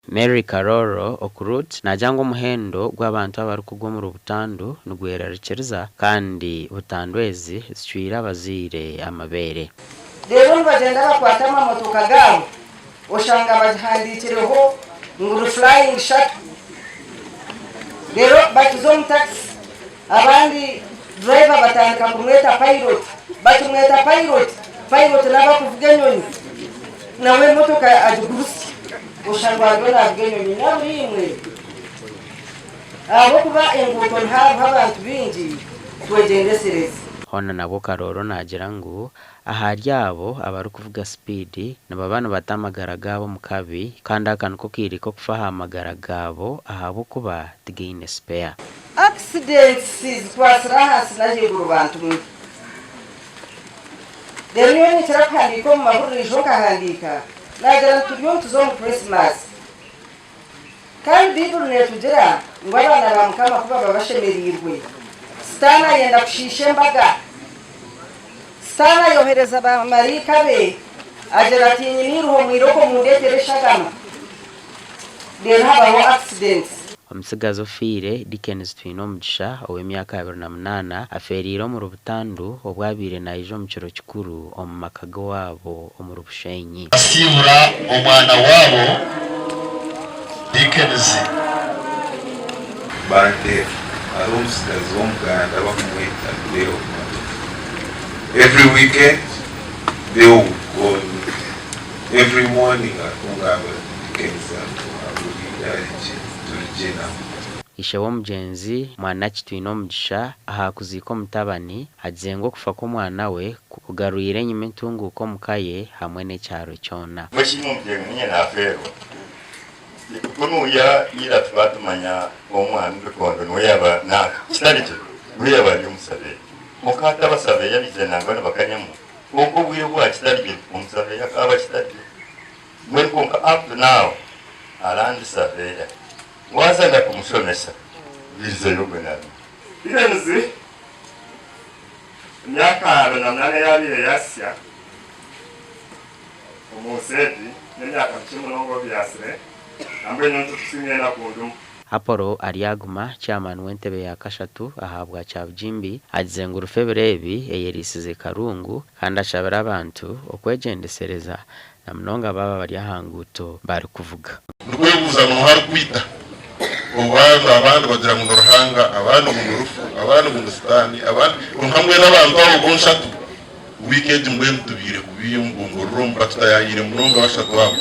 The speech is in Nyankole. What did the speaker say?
Mary Karoro Okurut naagira ngu omuhendo gw'abantu abarikugwa omuri butandu nigwerarikiriza kandi butandu ezi zicwire abazaire amabeere. Reero nibagyenda bakwata amamotoka gaabo oshanga bagihandiikireho ngu ni Flying Shuttle. Reero bakiza omu takisi abandi driver batandika kumweta pilot. Bakimweta pilot, pilot naaba arikuvuga enyonyi nawe emotoka agigurutsya oshangwa ariyo naavuga enyonyi. Nyabura imwe ahabw'okuba enguuto nihariho abantu baingi twegyendesereze. Hoona nabwo Karooro naagira ngu ahari abo abarikuvuga sipiidi nibaba nibata amagara gaabo omu kabi kandi aka niko kaire k'okufa aha magara gaabo ahabw'okuba tigaine sipeya. Accidents zikwatsire ahansi n'ahaiguru bantu mwe. Reero nyowe ninkira kuhandiika omu mahurire ijo nkahandiika naagira nti turiyo nituza omu Christmas. Kandi Baiburi neetugira ngu abaana ba Mukama ku baba bashemereirwe, Sitaane ayenda kushiisha embaga. Sitaane ayohereza baamaraika be agira ati, Nyine eiruho mwiroko mundeetere eshagama. Reero habaho accidents. Omutsigazi ofiire, Dickens Twinomugisha ow'emyaka 28 afeereire omuri butandu obu abaire naija omu kiro kikuru omu maka g'owaabo omuri Bushenyi. Basiibura omwana waabo Dickens. Banteera. Hariho omutsigazi w'Omuganda bakumweta Deo Matovu. Every weekend Deo would call me every morning arikungambira nti Dickens ahuriire ari gye, turi gye nawe. Ishe w'omugyenzi, Mwanaki Twinomugisha aha kuziika omutabani, agizire ngu okufa kw'omwana we kugarwire enyima entunguuka omu ka ye hamwe n'ekyaro kyona. Mbwenu omugyenyi niinye naafeerwa. Kunuya ira tukaba tumanya omwami Bikondo niwe yaaba nanka kitari gye niwe yaaba ari omusaveya. Kwonka hati abasaveya baizire nangwa nibakanyamu kwonka obwire bwa kitari gye omusaveya akaaba kitari gye. Mbwenu kwonka up to now arandi saveya. Waaza ndakumushomesa birizeyo ogwe nabi. Dickens emyaka 28 eyabaire yasya omu nsi egi n'emyaka mikye munonga obviasire nambwenu nyowe nitukusiimira enaku ndumu. Apollo Aryaguma, Chairman w'entebe ya kashatu ahabwa Kyabugimbi agize ngu rufu ebiro ebi eyeriisize Karungu kandi ashabire abantu okwegyendesereza na munonga baaba bari aha nguuto barikuvuga. Ndikwebuuza n'oha arikwita obandi abandi bagira ngu ni Ruhanga abandi ngu ni rufu abandi ngu ni sitaani abandi kwonka mbwenu abantu abo bonshatu wiiki egi mbwenu tubaire kubi omu gomborora omu batutayayiire munonga bashatu abo.